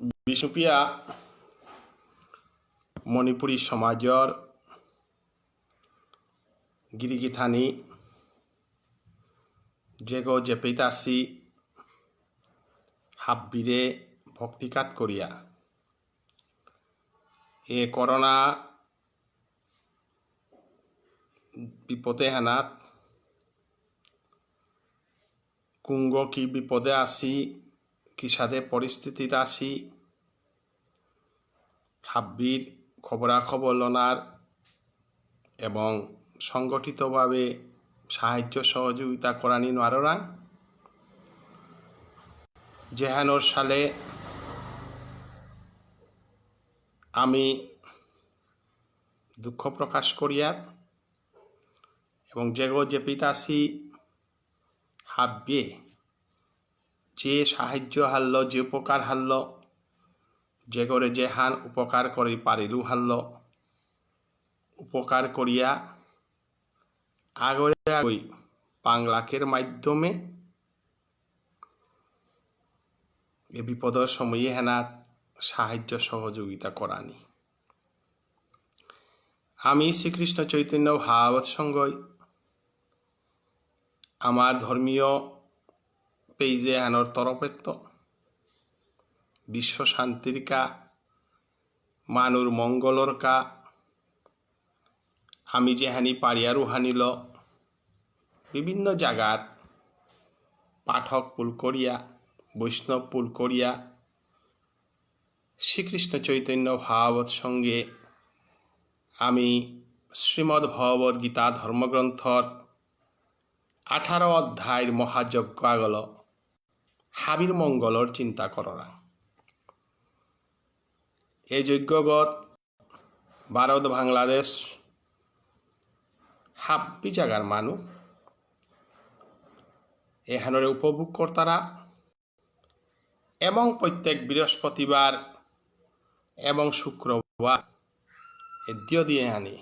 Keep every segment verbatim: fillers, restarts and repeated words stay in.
বিষ্ণুপ্রিয়া মণিপুরী সমাজর গিরিগিথানি যেগ যেপেইত আসি হাব্বিরে ভক্তিকাত করিয়া এ করোনা বিপদে হানাত কুঙগ কি বিপদে আসি, কিসাদে পরিস্থিতিত আসি, হাব্বির খবরাখবর লনার এবং সংগঠিতভাবে সাহায্য সহযোগিতা করানি নোয়াররাং। যেহানোর সালে আমি দুঃখ প্রকাশ করিয়ার এবং যেগ যেপেইত আসি হাব্বিয়ে যে সাহায্য হারল, যে উপকার হারল, যেগরে যেহান উপকার করি পারিলু হারল, উপকার করিয়া আগরে আগই পাংলাকের মাধ্যমে এ বিপদর সময়ে হেনাত সাহায্য সহযোগিতা করানি। আমি শ্রীকৃষ্ণ চৈতন্য ভাগবত সংঘই আমার ধর্মীয় পেইজে হানোর তরফেত্ত বিশ্ব শান্তির কা, মানুর মঙ্গলর কা, আমি যেহানি পারিয়ার উহানিল বিভিন্ন জাগার পাঠক পুল করিয়া, বৈষ্ণব পুল করিয়া, শ্রীকৃষ্ণ চৈতন্য ভাগবত সঙ্গে আমি শ্রীমদ্ ভগবত গীতা ধর্মগ্রন্থর আঠারো অধ্যায়র মহাযজ্ঞ আগল হাবির মঙ্গলর চিন্তা কররাং। এই যজ্ঞগত ভারত, বাংলাদেশ, হাব্বি জাগার মানু এহানরে উপভোগ করতারা এবং প্রত্যেক বৃহস্পতিবার এবং শুক্রবার এ দিয় দিয়ে আনি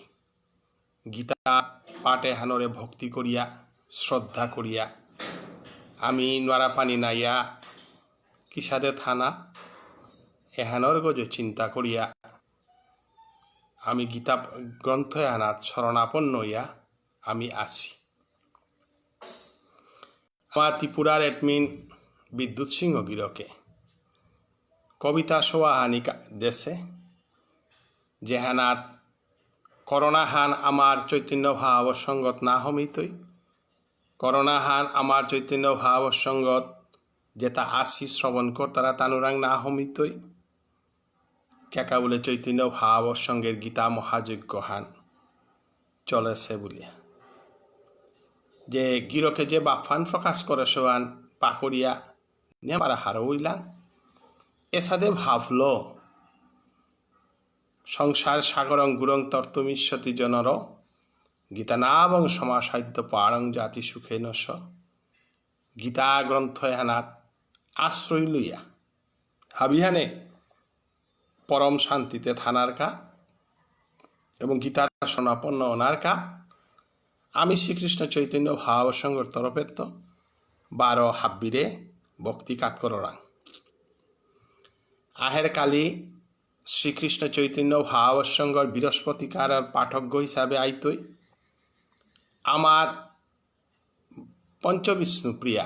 গীতা পাঠ এহানরে ভক্তি করিয়া, শ্রদ্ধা করিয়া, আমি নোয়ারা পানি নাইয়া কিসাদে থানা এহানর গজে চিন্তা করিয়া আমি গীতা গ্রন্থ এহানাত শরণাপন্ন হইয়া আমি আছি। আমার ত্রিপুরার admin বিদ্যুৎ সিংহ গিরকে কবিতা সোয়াহানি কা-, দেশে যেহানাত করোনা হান আমার চৈতন্য ভাব সঙ্গত না হমিতই, করোনা হান আমার চৈতন্য ভাব সঙ্গত যেতা আসি শ্রবণ করতারা তানুরাং না হমিতই, কেকা বুলে চৈতন্য ভাব সঙ্গের গীতা মহাযজ্ঞ হান চলেছে বুলিয়া। যে গিরকে যে বাফান প্রকাশ করে সোয়ান পাকরিয়া নিয়ে পারা হারো হইলাম। এসাদে ভাবলো, সংসার সাগরং গুরং তর্তুমিচ্ছতি জনর, গীতা নাবং সমাসাদ্য পারং জাতি সুখে নশ। গীতা গ্রন্থ এহানাত আশ্রয় লইয়া হাবিহানে পরম শান্তিতে থানার কা এবং গীতার শরণাপন্ন অনার কা আমি শ্রীকৃষ্ণ চৈতন্য ভাব সংঘর তরফেত্ত বারো হাব্বিরে ভক্তি কাত কররাং। আহের কালি শ্রীকৃষ্ণ চৈতন্য ভাব সংঘর বৃহস্পতিকারর পাঠক হিসাবে আইতই আমার পঞ্চবিষ্ণুপ্রিয়া,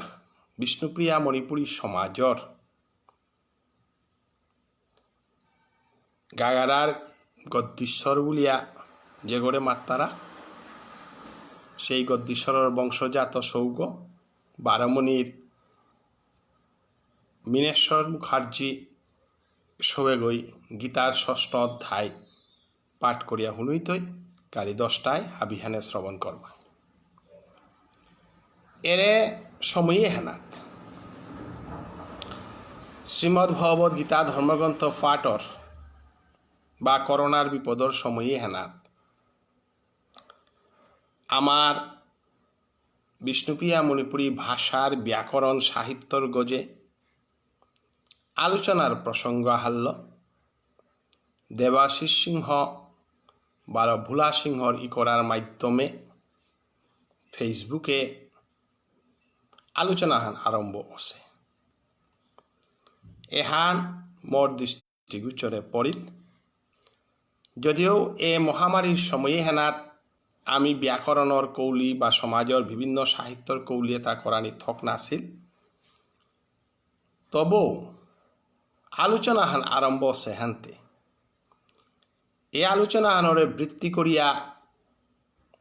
বিষ্ণুপ্রিয়া মণিপুরী সমাজর গাগারার গদ্দীশ্বর বুলিয়া যেগরে মাত্তারা, সেই গদ্দীশ্বরর বংশজাত সৌগ বারমণির মিনেশ্বর মুখার্জি সৌগই গীতার ষষ্ঠ অধ্যায় পাঠ করিয়া হুনুইতই, কালি দশটায় হাবিহানে শ্রবণ করবা। এরে সময়ে হেনাত শ্রীমদ্ ভগবত গীতা ধর্মগ্রন্থ পাঠর বা করোনার বিপদর সময়ে হেনাত আমার বিষ্ণুপ্রিয়া মণিপুরী ভাষার ব্যাকরণ সাহিত্যর গজে আলোচনার প্রসঙ্গ আহাল্য। দেবাশিস সিংহ বারো ভোলা সিংহর ইকরার মাধ্যমে Facebook-এ আলোচনাহান আরম্ভ অসে। এহান মোর দৃষ্টিগোচরে পড়িল। যদিও এ মহামারীর সময় এহানাত আমি ব্যাকরণর কৌলি বা সমাজর বিভিন্ন সাহিত্যর কৌলি এতা করানি থক নাছিল, তবু আলোচনাহান আরম্ভ অসে হানতে। এ আলোচনাহানরে ভিত্তি করিয়া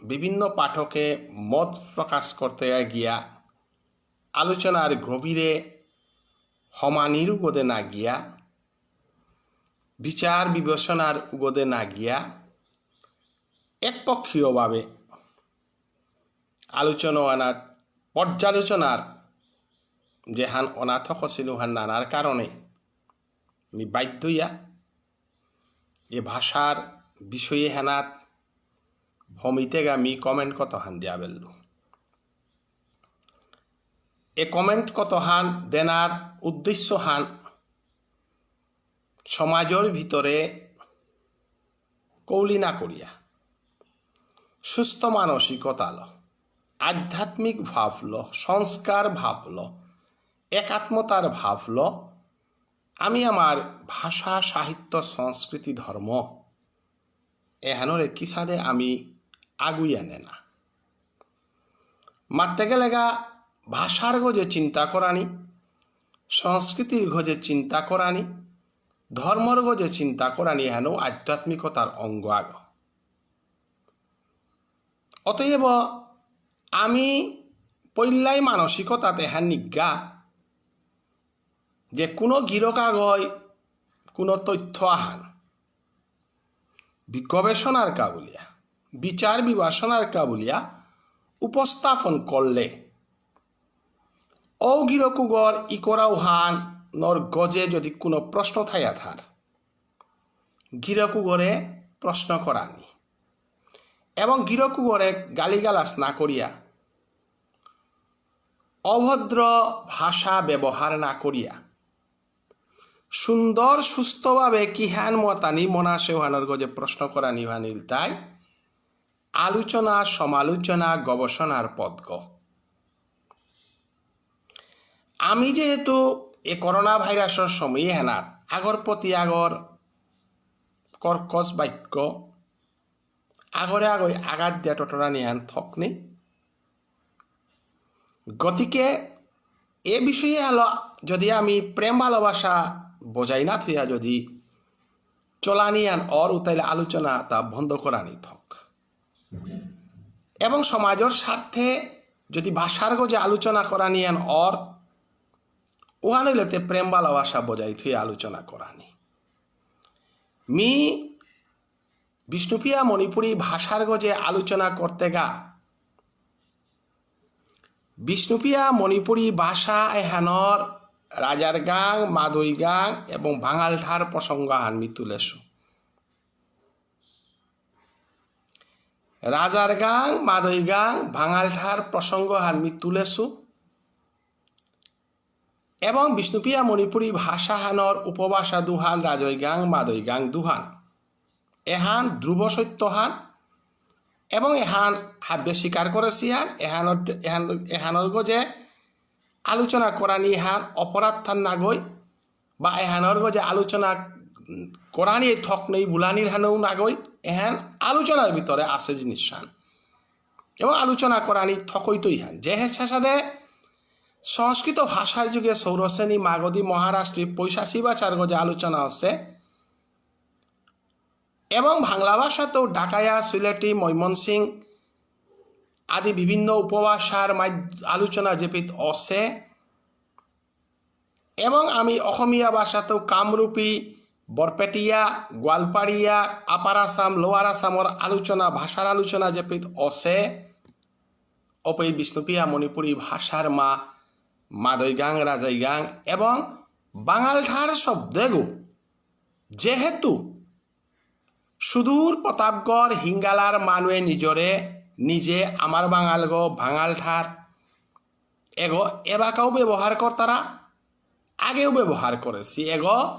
বিভিন্ন পাঠকে মত প্রকাশ করতে গিয়া আলোচনার গভীরে হমানির উগদে না গিয়া, বিচার বিবেচনার উগদে না গিয়া, একপক্ষীয়ভাবে আলোচনা আনাত পর্যালোচনার যেহান অনাথক ছিল হান নানার কারণে আমি বাধ্য হইয়া এ ভাষার বিষয়ে হানাত হমিতেগা মি comment কত হান দিয়া বেললু। এ comment কত হান দেনার উদ্দেশ্য হান সমাজর ভিতরে কৌলি না করিয়া সুস্থ মানসিকতালো, আধ্যাত্মিক ভাবলো, সংস্কার ভাবলো, একাত্মতার ভাবলো, আমি আমার ভাষা, সাহিত্য, সংস্কৃতি, ধর্ম এহানরে কিসাদে আমি আগুইয়া নেনা। মাততে গেলেগা ভাষার গজে চিন্তা করানি, সংস্কৃতির গজে চিন্তা করানি, ধর্মর গজে চিন্তা করানি এহানও আধ্যাত্মিকতার অঙ্গ আগ। অতএব আমি পইলাই মানসিকতাত এহান নিজ্ঞা যে কোনো গিরক আগই কোনো তথ্য আহান বি-, গবেষণার কাবুলিয়া, বিচার বিবেচনার কাবুলিয়া উপস্থাপন করলে ঔ গিরকুগর ইকরাউহানর গজে যদি কোনো প্রশ্ন থাইয়া থার, গিরকুগরে প্রশ্ন করানি এবং গিরকুগরে গালিগালাজ না করিয়া, অভদ্র ভাষা ব্যবহার না করিয়া, সুন্দর সুস্থভাবে কিহান মতানি মনাসে ওহানর গজে প্রশ্ন করানি ওহানিল তাই আলোচনা, সমালোচনা, গবেষণার পথগ। আমি যেহেতু এ করোনা ভাইরাসর সময় হেনাত আগর প্রতি আগর কর্কশ বাক্য, আগরে আগই আঘাত দিয়া টটরানি হান থকনি। গতিকে এ বিষয়ে হলো যদি আমি প্রেম ভালোবাসা বজায় না থইয়া যদি চলানি হান অর উতাইলে আলোচনা তা বন্ধ করানি থক। এবং সমাজর স্বার্থে যদি ভাষার গজে আলোচনা করানি হান অর, ওহান হইলেতে প্রেম ভালোবাসা বজায় থইয়া আলোচনা করানি। মি বিষ্ণুপ্রিয়া মণিপুরী ভাষার গজে আলোচনা করতেগা বিষ্ণুপ্রিয়া মণিপুরী ভাষা এহানর রাজার গাং, মাদই গাং এবং বাঙাল ঠার প্রসঙ্গ হান মি তুলেসু। রাজার গাং, মাদই গাং, বাঙাল ঠার প্রসঙ্গ হান মি তুলেসু। এবং বিষ্ণুপ্রিয়া মণিপুরী ভাষা হানর উপভাষা দুহান, রাজই গাং, মাদই গাং দুহান। এহান ধ্রুব সত্য হান এবং এহান হাব্যে স্বীকার করেসি হান, এহানর, এহান, এহানর গজে আলোচনা করানি হান অপরাধ হান নাগই, বা এহানর গজে আলোচনা করানি থক নেই বুলানির হানও নাগই, এহান আলোচনার ভিতরে আছে জিনিস হান। এবং আলোচনা করানি থকইতই হান। যে হেসাদে সংস্কৃত ভাষার যুগে সৌরসেনী, মাগধী, মহারাষ্ট্রী, পৈশাচী ভাষার গজে আলোচনা আছে। এবং বাংলা ভাষাতেও ঢাকাইয়া, সিলেটি, ময়মনসিং আদি বিভিন্ন উপভাষার মাধ্য-, আলোচনা যেপিত আছে। এবং আমি অসমীয়া ভাষাতেও কামৰূপী, বৰপেটীয়া, গোৱালপাৰীয়া, আপাৰ আছাম, লৱাৰ আছামর আলোচনা, ভাষার আলোচনা যেপিত আছে, অপেই বিষ্ণুপ্রিয়া মণিপুরী ভাষার মা, মাদই গাং, রাজাই গাং এবং বাঙাল ঠার শব্দগো যেহেতু সুদূর প্রতাপগড় হিঙ্গালার মানুয়ে নিজরে নিজে আমার বাঙালগো, বাঙাল ঠার এগো এবাকাও ব্যবহার করতারা, আগেও ব্যবহার করেসি। এগো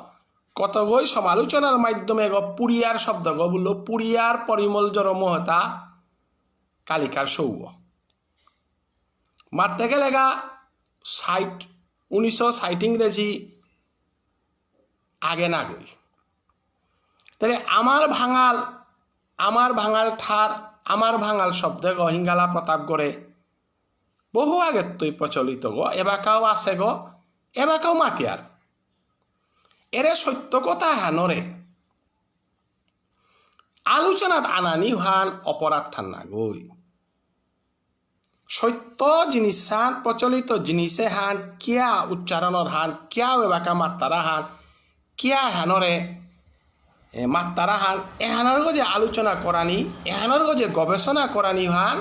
কতগই সমালোচনার মাধ্যমে এগো পুড়িয়ার শব্দগো বললো, পুড়িয়ার পরিমল জরমহতা কালিকার সৌগ। মারতে গেলেগা ষাট, উনিশশো ষাট ইংরেজি আগে না গই। তাহলে আমার ভাঙাল, আমার ভাঙাল ঠার, আমার ভাঙাল শব্দগ হিঙ্গালা প্রতাপগড়ে বহু আগেত্তই প্রচলিত গো, এবাকাও আছে গো, এবাকাও মাতিয়ার। এরে সত্য কথা হানরে আলোচনাত আনানি হান অপরাধ থান না গই। সত্য জিনিস হান, প্রচলিত জিনিসে হান, কিয়া উচ্চারণর হান, কিয়া এবাকা মাত্তারা হান, কিয়া হানরে, এ, মাত্তারা হান, এহানর গজে আলোচনা করানি, এহানর গজে গবেষণা করানি হান,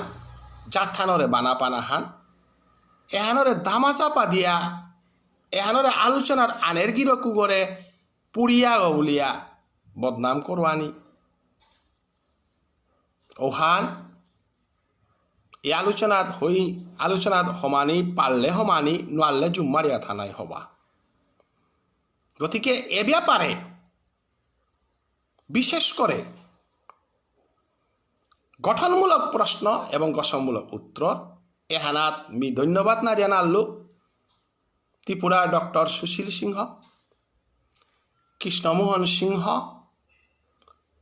জাতহানরে বানা পানা হান, এহানরে ধামাচাপা দিয়া, এহানরে আলোচনার আনের গিরকুগরে পুরিয়া গো বুলিয়া বদনাম করুয়ানি। ওহান, এই আলোচনাত হই, আলোচনাত হমানি, পারলে হমানি, নোয়ারলে জুম মারিয়া থানাই হবা। গতিকে এ ব্যাপারে বিশেষ করে গঠনমূলক প্রশ্ন এবং গঠনমূলক উত্তর এহানাত মি ধন্যবাদ না জানাল্লু ত্রিপুরা ডক্টর সুশীল সিংহ, কৃষ্ণমোহন সিংহ,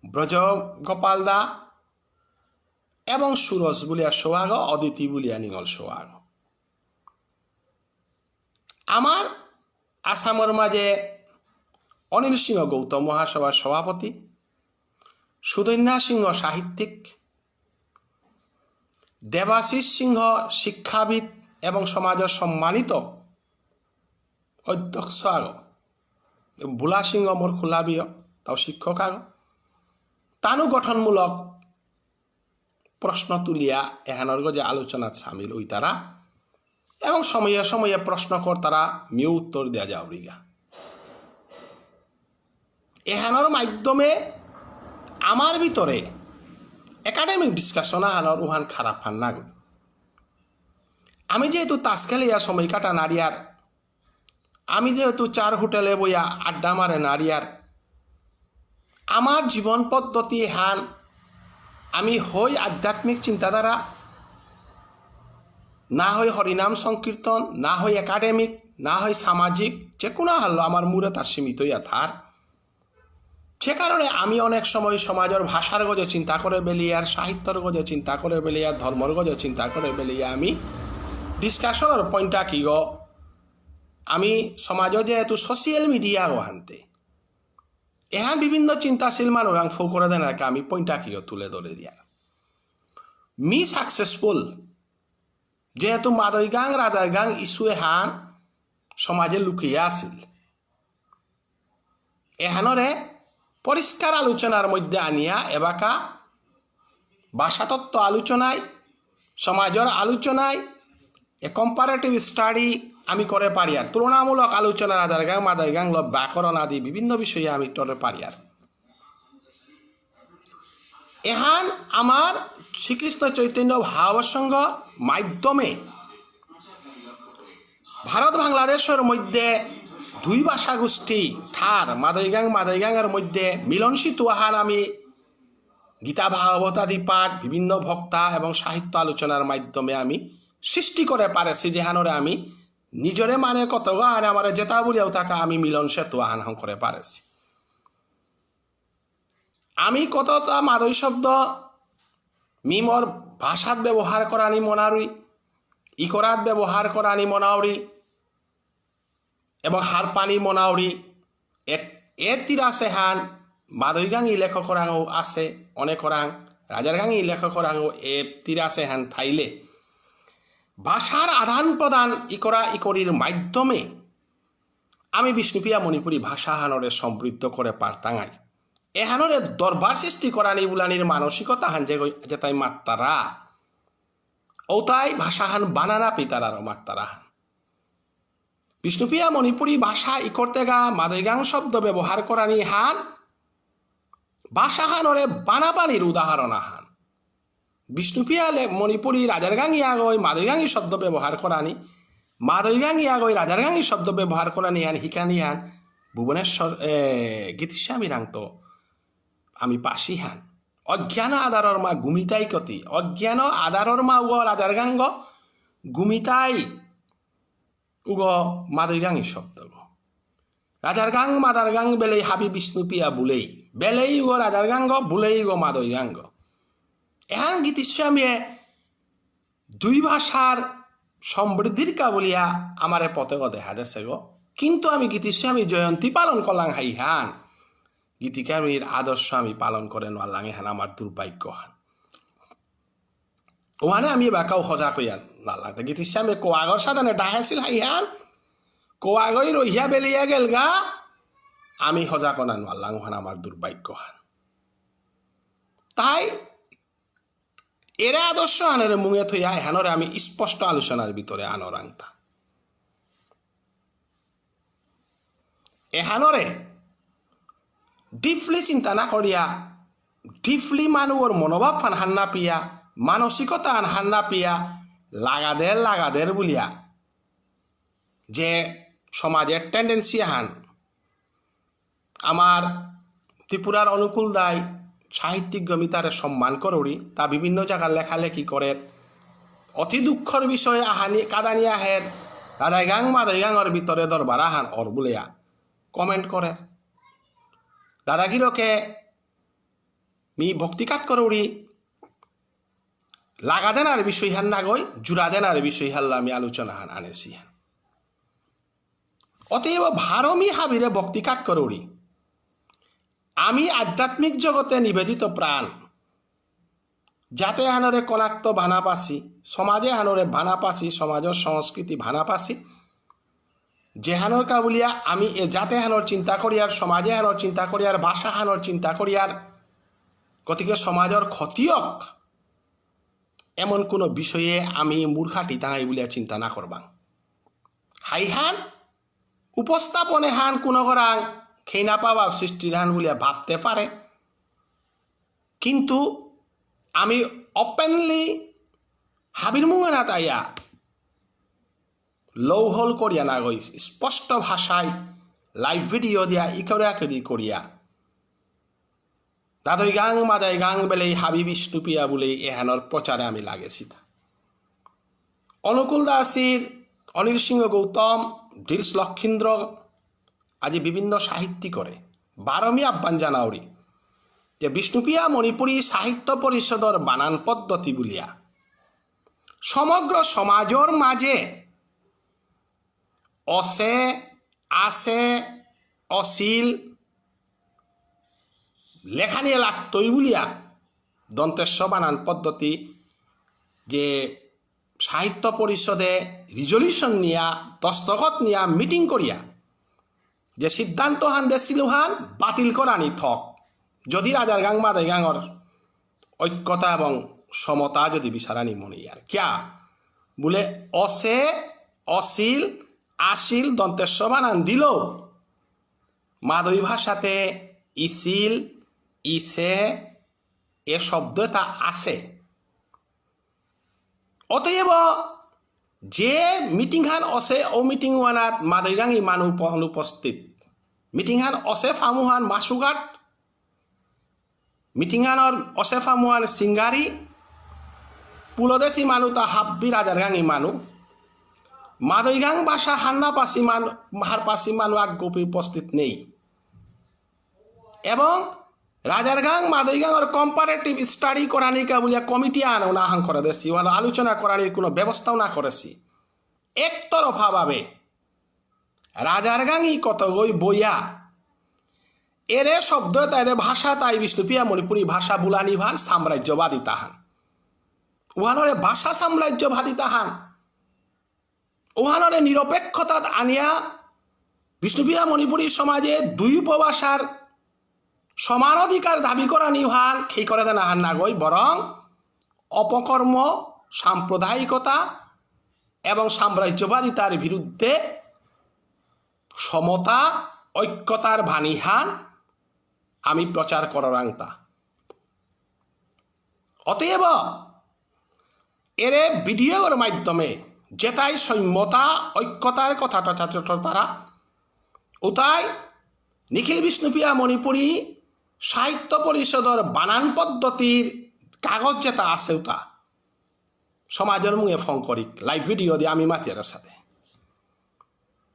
ব্রজগোপাল দা এবং সুরজ বুলিয়া সোহাগ, অদিতি বুলিয়া নিঙল সোহাগ। আমার আসামর মাঝে অনিল সিংহ গৌতম মহাসভার সভাপতি, সুধন্যা সিংহ সাহিত্যিক, দেবাশিস সিংহ শিক্ষাবিদ এবং সমাজর সম্মানিত অধ্যক্ষ আগ, বুলা সিংহ মোর খুলাবিয়, তাও শিক্ষক আগ, তানু গঠনমূলক প্রশ্ন তুলিয়া এহানর গজে আলোচনাত সামিল হইতারা এবং সময়ে সময়ে প্রশ্ন করতারা মিউ উত্তর দেয়া যাওরিগা। এহানর মাধ্যমে আমার ভিতরে একাডেমিক ডিসকাশন আহানর উহান খারাপ হান না গই। আমি যেহেতু তাস খেলিয়া সময় কাটা নারিয়ার, আমি যেহেতু চার হোটেলে বইয়া আড্ডা মারে নারিয়ার, আমার জীবন পদ্ধতি হান আমি হই আধ্যাত্মিক চিন্তাধারা, না হয় হরিনাম সংকীর্তন, না হয় একাডেমিক, না হয় সামাজিক, যে কোনো হাল্লো আমার মুরে তার সীমিত ইয়া থার। সে কারণে আমি অনেক সময় সমাজর ভাষার গজে চিন্তা করে বেলিয়ার, সাহিত্যর গজে চিন্তা করে বেলিয়ার, ধর্মর গজে চিন্তা করে বেলিয়া আমি ডিসকাশনর পয়েন্টটা কি গো, আমি সমাজও যেহেতু সোশ্যাল মিডিয়া গো হানতে, এহান বিভিন্ন চিন্তাশীল মানুরাং ফো করে দেন আর কি, আমি পয়েন্টটা কি গো তুলে ধরে দিয়া। মি সাকসেসফুল, যেহেতু মাদই গাং, রাজার গাং ইস্যু এহান সমাজে লুকিয়া আছিল। এহানরে পরিষ্কার আলোচনার মধ্যে আনিয়া এবাকা ভাষাতত্ত্ব আলোচনায়, সমাজর আলোচনায়, এ কম্পারেটিভ স্টাডি আমি করে পারিয়ার। তুলনামূলক আলোচনা রাজার গাং, মাদই গাং, ল ব্যাকরণ আদি বিভিন্ন বিষয়ে আমি করে পারিয়ার। এহান আমার শ্রীকৃষ্ণ চৈতন্য ভাব সংঘ মাধ্যমে ভারত বাংলাদেশর মধ্যে দুই ভাষা গোষ্ঠী ঠার মাদই গাং, মাদই গাঙর মধ্যে মিলন সেতু আহান আমি গীতা ভাগবত আদি পাঠ, বিভিন্ন বক্তা এবং সাহিত্য আলোচনার মাধ্যমে আমি সৃষ্টি করে পারেছি, যেহানরে আমি নিজরে মানে কত গান আমার যেটা বলিয়াও তাকে আমি মিলন সেতু আহান হং করে পারেছি। আমি কতটা মাদই শব্দ মি মোর ভাষাত ব্যবহার করানি মনাউরি, ইকরাত ব্যবহার করানি মনাউরি এবং হারপানি মনাউরি। এ, এ তিরাসেহান মাদই গাঙি লেখকরাঙও আছে অনেকরাং, রাজার গাঙি লেখকরাঙও এ তিরাসেহান থাইলে ভাষার আদান প্রদান ইকরা ইকরির মাধ্যমে আমি বিষ্ণুপ্রিয়া মণিপুরী ভাষাহানরে সমৃদ্ধ করে পারতাঙাই। এহানরে দরবার সৃষ্টি করানি বুলানির মানসিকতা হান যে গই-, যেতাই মাত্তারা, ওতাই ভাষাহান বানানা পিতারারও মাত্তারা হান। বিষ্ণুপ্রিয়া মণিপুরী ভাষা ইকরতেগা মাদইগাং শব্দ ব্যবহার করানি হান ভাষাহানরে বানাবানির উদাহরণ আহান। বিষ্ণুপ্রিয়া লে-, মণিপুরী রাজার গাঙ ইয়াগই মাদই গাঙি শব্দ ব্যবহার করানি, মাদই গাঙ ইয়াগই রাজার গাঙি শব্দ ব্যবহার করানি হান হিকানি হান ভুবনেশ্বর, এ, গীতিস্বামী রাংতো আমি পাসি হান। অজ্ঞান আদারর মা গুমিতাই কতি, অজ্ঞান আদারর মা উগ রাজার গাঙ গুমিতাই উগ মাদই গাঙি শব্দ গ। রাজার গাং মাদার গাং বেলেই হাবি বিষ্ণুপ্রিয়া বুলেই। বেলেই গো রাজার গাং গো, বুলেই গো মাদই গাং গো। এহান গীতিস্বামীয়ে দুই ভাষার সমৃদ্ধির কা বুলিয়া আমারে পথে গো দেখা দেছে গো। কিন্তু আমি গীতিস্বামী জয়ন্তী পালন করলাম হাইহান। গীতিস্বামীর আদর্শ আমি পালন করে নোয়ারলাম, এহান আমার দুর্ভাগ্য হান। ওহানে আমি এবাকাও হজা কইয়া নালাতে। গীতিস্বামী কোয়াগর সাদানে ডাহেছিল হাইহান, কোয়াগই রহিয়া বেলিয়া গেলগা, আমি হজা কনা নালাং, ওহান আমার দুর্ভাগ্য হান। তাই এরে আদর্শ হানরে মুঙে থইয়া এহানরে আমি স্পষ্ট আলোচনার ভিতরে আনরাংতা। এহানরে deeply চিন্তা না করিয়া, deeply মানুষর মনোভাব হান হান না পিয়া, মানসিকতা হান হান না পিয়া, লাগাদের লাগাদের বুলিয়া যে সমাজের tendency হান, আমার ত্রিপুরার অনুকূল দায় সাহিত্যিক গমিতারে সম্মান করুরি, তা বিভিন্ন জায়গার লেখালেখি করে। অতি দুঃখর বিষয়ে আহানি কাদানি আহের, রাজাইগাং মাদাইগাংর ভিতরে দরবার আহান অর বুলিয়া comment করে। দাদাগিরকে মি ভক্তিকাত করুরি, লাগা দেনার বিষয় হান নাগই, জুড়া দেনার বিষয় হাল্লা আমি আলোচনা হান আনেছি হান। অতএব ভারমি হাবিরে ভক্তিকাত করুরি। আমি আধ্যাত্মিক জগতে নিবেদিত প্রাণ। জাতে হানরে কনাক্ত ভানা পাসি, সমাজে হানরে ভানা পাসি, সমাজর সংস্কৃতি ভানা পাসি। যেহানর কা বুলিয়া আমি এ জাতে হানর চিন্তা করিয়ার, সমাজে হানর চিন্তা করিয়ার, ভাষা হানর চিন্তা করিয়ার, গতিকে সমাজর ক্ষতি হোক, এমন কোনো বিষয়ে আমি মূর্খাটি তাঙাই বুলিয়া চিন্তা না করবাং। হাইহান উপস্থাপনে হান কোনো গরাং খেইনা পাবা সৃষ্টির হান বুলিয়া ভাবতে পারে, কিন্তু আমি openly হাবির মুঙানা তাইয়া লৌহল করিয়া নাগই, স্পষ্ট ভাষায় live video দিয়া ইকরে আকরি করিয়া দাদই গাং মাদাই গাং বেলেই হাবি বিষ্ণুপ্রিয়া বুলেই এহানর প্রচারে আমি লাগেছি তা। অনুকূল দাসীর, অনিল সিংহ গৌতম, ডিলস লক্ষীন্দ্র, আজি বিভিন্ন সাহিত্যিকরে বারমি আহ্বান জানাউরি যে বিষ্ণুপ্রিয়া মণিপুরী সাহিত্য পরিষদর বানান পদ্ধতি বুলিয়া সমগ্র সমাজর মাঝে অসে, আসে, অসিল লেখানি লাগতই বুলিয়া দন্ত্য স বানান পদ্ধতি যে সাহিত্য পরিষদে resolution নিয়া, দস্তখত নিয়া, meeting করিয়া যে সিদ্ধান্ত হান দেছিল হান বাতিল করানি থক। যদি রাজার গাং মাদাই গাঙর ঐক্যতা এবং সমতা যদি বিচারানি মনে ইয়ার কিয়া বুলে অসে, অসিল, আসিল দন্ত্য স বানান দিল মাদই ভাষাতে ইসিল, ইসে, এ শব্দ এটা আছে। অতএব যে meeting হান অসে, ও meeting ওয়ানাত মাদই গাঙি মানু উপ-, অনুপস্থিত। Meeting হান অসে ফামুহান মাসুঘাট, meeting হানর অসে ফামুহান সিঙ্গারি, পুলদেশি মানু তা হাব্বি রাজার গাঙি মানু। মাদই গাং ভাষা হান্না পাসি মান-, হার পাসি মানু আগ গোপী উপস্থিত নেই। এবং রাজার গাং মাদই গাঙর comparative study করানিকা বুলিয়া কমিটি আনো না হাং করে দেসি, ওয়ানো আলোচনা করানির কোনো ব্যবস্থাও না করেসি। একতরফা ভাবে রাজার গাঙি কতগই বইয়া এরে শব্দ তাইরে ভাষা তাই বিষ্ণুপ্রিয়া মণিপুরী ভাষা বুলানি ভান সাম্রাজ্যবাদী তাহান। ওয়ানোরে ভাষা সাম্রাজ্যবাদী তাহান। ওহানরে নিরপেক্ষতাত আনিয়া বিষ্ণুপ্রিয়া মণিপুরী সমাজে দুই উপভাষার সমান অধিকার দাবি করানি ওহান খেই করে দেনা হান নাগই, বরং অপকর্ম, সাম্প্রদায়িকতা এবং সাম্রাজ্যবাদিতার বিরুদ্ধে সমতা, ঐক্যতার বাণীহান আমি প্রচার করারাংতা। অতএব এরে ভিডিওর মাধ্যমে যেতাই সৌম্যতা, ঐক্যতার কথা টচা টটর তারা, উতাই নিখিল বিষ্ণুপ্রিয়া মণিপুরী সাহিত্য পরিষদর বানান পদ্ধতির কাগজ যেটা আছে উতা সমাজর মুঙে ফং করিক, live video দিয়ে আমি মাতিয়ার সাথে।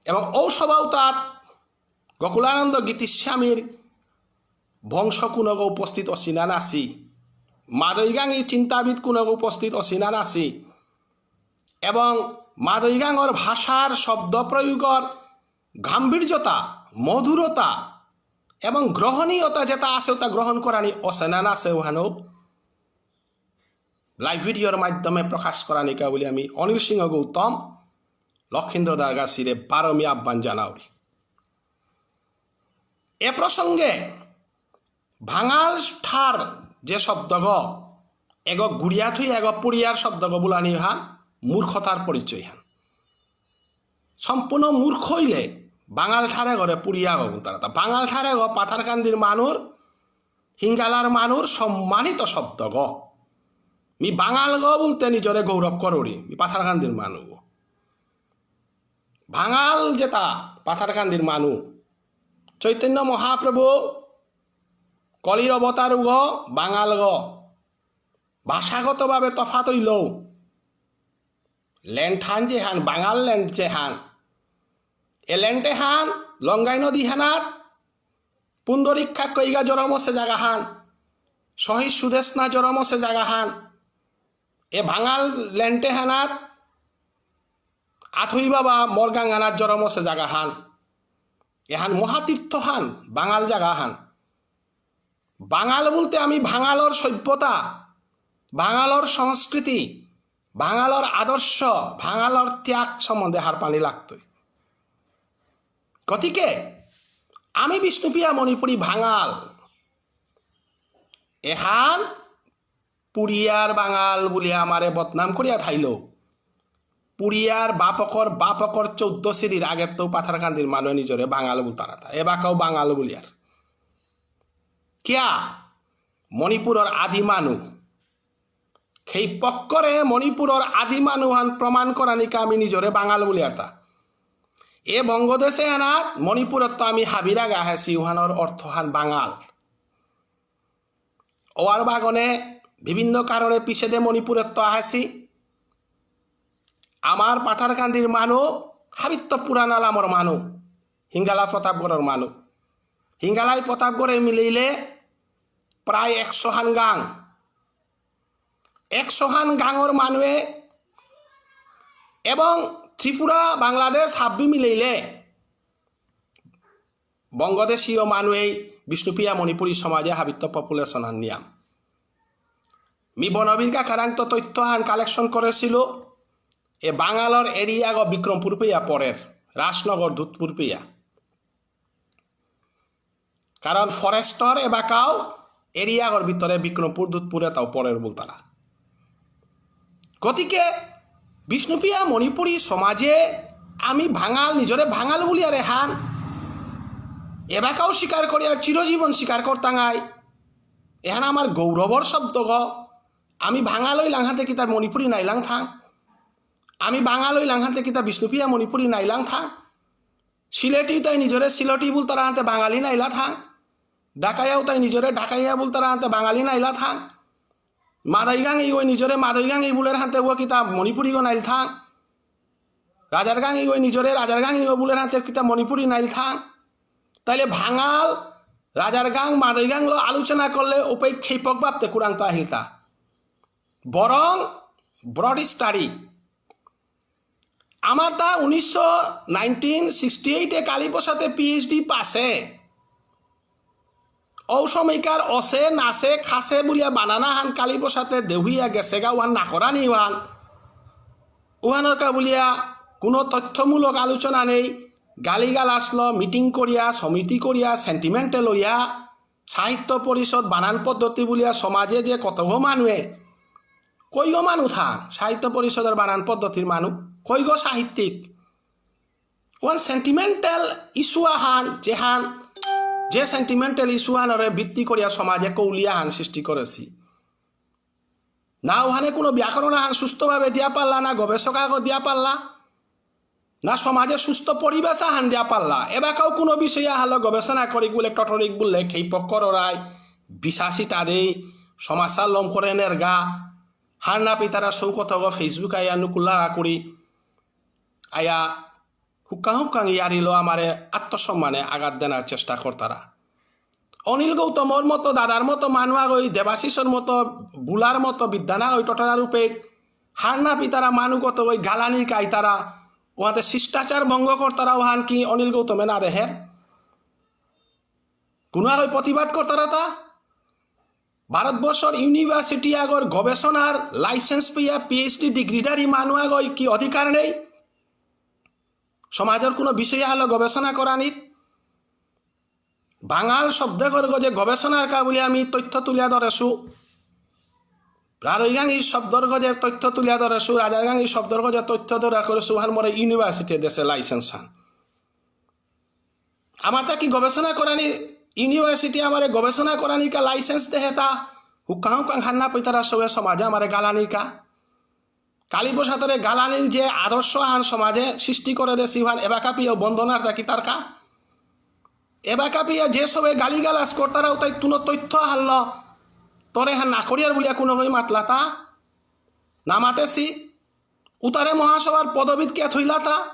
এবং ঔ সভা উতাত গোকুলানন্দ গীতিস্বামীর বংশ কুনগো উপস্থিত অসিনা নাসি, মাদৈগাঙী চিন্তাবিদ কুনগো উপস্থিত অসিনা নাসি, এবং মাদৈগাঙর ভাষার শব্দ প্রয়োগর গাম্ভীর্যতা, মধুরতা এবং গ্রহণীয়তা যেটা আছে, ওটা গ্রহণ করানি অসেনা নাসে ওহানো লাইভ ভিডিওর মাধ্যমে প্রকাশ করানিকা বুলি আমি অনিল সিংহ গৌতম, লক্ষীন্দ্র দাগাছিরে বারো মি আহ্বান জানাউরি। এ প্রসঙ্গে বাঙাল ঠার যে শব্দগ, এগ গুড়িয়া থুই এগ পুড়িয়ার শব্দগ বুলানি হান মূর্খতার পরিচয় হান। সম্পূর্ণ মূর্খ হইলে বাঙাল ঠারে গরে পুড়িয়া গো বুলতারা। তা বাঙাল ঠারে গো পাথারকান্দির মানুর, হিঙ্গালার মানুর সম্মানিত শব্দগ। মি বাঙাল গো বুলতে নিজরে গৌরব করুরি, মি পাথারকান্দির মানু। বাঙাল যেটা পাথারকান্দির মানু। চৈতন্য মহাপ্রভু কলির অবতার গো বাঙাল গো। ভাষাগতভাবে তফাত হইলেও ল্যান্ড হান যে হান, বাঙাল ল্যান্ড যে হান, এ ল্যান্ডে হান, লঙ্গাই নদী হানাত, পুণ্ডরীক্ষা কইগা জরমসে জাগা হান, শহীদ সুদেষ্ণা জরমসে জাগা হান, এ বাঙাল ল্যান্ডে হানাত, আথুই বাবা মরগাং হানাত জরমসে জাগা হান, এহান মহাতীর্থ হান, বাঙাল জাগা হান। বাঙাল বলতে আমি বাঙালর সভ্যতা, বাঙালর সংস্কৃতি, বাঙালর আদর্শ, বাঙালর ত্যাগ সম্বন্ধে হারপানি লাগতই। গতিকে আমি বিষ্ণুপ্রিয়া মণিপুরী বাঙাল, এহান পুড়িয়ার বাঙাল বুলি আমারে বদনাম করিয়া থাইল। পুড়িয়ার বাপকর বাপকর চৌদ্দ সিঁড়ির আগে তো পাথারকান্দির মানুষ নিজরে বাঙাল বুলতারা তা। এবাকাও বাঙাল বুলিয়ার। কিয়া? মণিপুরর আদি মানু। সেই পক্করে মণিপুরর আদি মানু হান প্রমাণ করানিকা আমি নিজরে বাঙাল বুলিয়ার তা। এ বঙ্গদেশে আনাত মণিপুরত তো আমি হাবিরাগ আহেছি, উহানর অর্থ হান বাঙাল। ওয়ার বাগনে বিভিন্ন কারণে পিছেদে মণিপুরত তো আহেছি। আমার পাথারকান্দির মানু হাবিত্ত পুরানা লামর মানু, হিঙ্গালা প্রতাপগড়র মানু। হিঙ্গালাই প্রতাপগড়ে মিলিলে প্রায় একশো হান গাং। একশো হান গাঙর মানুয়ে এবং ত্রিপুরা, বাংলাদেশ হাব্বি মিলিলে বঙ্গদেশীয় মানু এই বিষ্ণুপ্রিয়া মণিপুরী সমাজে হাবিত্ত পপুলেশন হান নিয়াম। মি বনবীর কাকারাং তো তথ্য হান কালেকশন করেছিল। এ বাঙালর এরিয়া গো বিক্রমপুর পেয়া পরের, রাজনগর দুধপুর পেয়া। কারণ ফরেস্টর এবাকাও এরিয়াগর ভিতরে বিক্রমপুর দুধপুরে তাও পরের বুলতারা। গতিকে বিষ্ণুপ্রিয়া মণিপুরী সমাজে আমি বাঙাল, নিজরে বাঙাল বুলিয়ার এহান এবাকাও স্বীকার করি আর চিরজীবন স্বীকার করতাঙাই। এহান আমার গৌরবর শব্দ গ। আমি বাঙাল হইলাং হাতে কিতা মণিপুরী নাইলাং থাং। আমি বাঙাল হইলাং হাতে কিতা বিষ্ণুপ্রিয়া মণিপুরী নাইলাং থাং। সিলেটি তাই নিজরে সিলেটি বুলতারা হাতে বাঙালি নাইলা থাং। ঢাকাইয়াও তাই নিজরে ঢাকাইয়া বুলতারা হাতে বাঙালি নাইলা থাং। মাদাইগাং ইগো নিজরে মাদাইগাং ই বুলের হাতে ও কিতা মণিপুরী গো নাইল থাং। রাজারগাং ইগো নিজরে রাজারগাং ইগো বুলের হাতে কিতা মণিপুরী নাইল থাং। তাইলে বাঙাল, রাজারগাং, মাদাইগাং লো আলোচনা করলে উপেক্ষেপক ভাবতে কুরাংতা হিলতা। বরং ব্রড স্টাডি আমার তা উনিশশো নাইনটিন সিক্সটি এইটে কালীপ্রসাদে পিএইচডি পাসে। ঔ সময়কার অসে, নাসে, খাসে বুলিয়া বানানা হান কালীপ্রসাদে দেহুইয়া গেছেগা ওহান না করানি ওহান। ওহানর কা বুলিয়া কোনো তথ্যমূলক আলোচনা নেই। গালিগালাজ ল, মিটিং করিয়া, সমিতি করিয়া, সেন্টিমেন্টে লইয়া, সাহিত্য পরিষদ বানান পদ্ধতি বুলিয়া সমাজে যে কতগো মানুয়ে, কইগো মানু থাং সাহিত্য পরিষদর বানান পদ্ধতির মানু, কইগো সাহিত্যিক। ওয়ান সেন্টিমেন্টাল ইস্যু আহান, যেহান, যে সেন্টিমেন্টাল ইস্যু আহানরে ভিত্তি করিয়া সমাজে কৌলিয়া হান সৃষ্টি করেছি। না ওহানে কোনো ব্যাকরণ আহান সুস্থভাবে দিয়া পারলা, না গবেষক আগো দিয়া পারলা, না সমাজে সুস্থ পরিবেশ আহান দিয়া পারলা। এবাকাও কোনো বিষয়ে আহালো গবেষণা করিক বুলে, টটরিক বুলে, খেই পক্কর রায়, বিশ্বাসী তাদেই, সমাজা লম করে নেরগা, হার না পিতারা সৌকতগ Facebook আয়া নুকুলা করি, আয়া হুক্কা হুক্কাং ইয়ারিলো আমারে আত্মসম্মানে আঘাত দেনার চেষ্টা করতারা। অনিল গৌতমর মতো, দাদার মতো মানু আগই, দেবাশিসর মতো, বুলার মতো, বিদ্যানা আগই, টটরা রূপে হার না পিতারা মানু কত ওই গালানি কাইতারা, ওহাতে শিষ্টাচার ভঙ্গ করতারা, ওহান কি অনিল গৌতমে না দেহের? কোনো আগই প্রতিবাদ করতারা তা? ভারতবর্ষর ইউনিভার্সিটি আগর গবেষণার লাইসেন্স পেয়া পিএইচডি ডিগ্রিধারী মানু আগই কি অধিকার নেই সমাজর কোনো বিষয়ে হলো গবেষণা করানির? বাঙাল শব্দগর গজে গবেষণার কা বুলি আমি তথ্য তুলিয়া ধরেছু। রাজৈগাঙি শব্দর গজে তথ্য তুলিয়া ধরেছু, রাজারগাঙি শব্দর গজে তথ্য ধরা করেছু, হান মোরে ইউনিভার্সিটি দেশে লাইসেন্স হান। আমার তা কি গবেষণা করানি, ইউনিভার্সিটি আমারে গবেষণা করানি কা লাইসেন্স দেহে তা? হুকাং হুকাং হান্না পিতারা সবে সমাজে আমারে গালানি কা? কালীপ্রসাদরে গালানির যে আদর্শ আহান সমাজে সৃষ্টি করে দেসি হান এবাকা পিও বন্দনার তা কি তার কা? এবাকা পিয়া যে সবে গালিগালাজ করতারা উতাই তুনো তথ্য হারল, তরে হান না করিয়ার বুলিয়া কোনো হই মাতলাতা? না মাতেসি? উতারে মহাসভার পদবীত কে থইলাতা?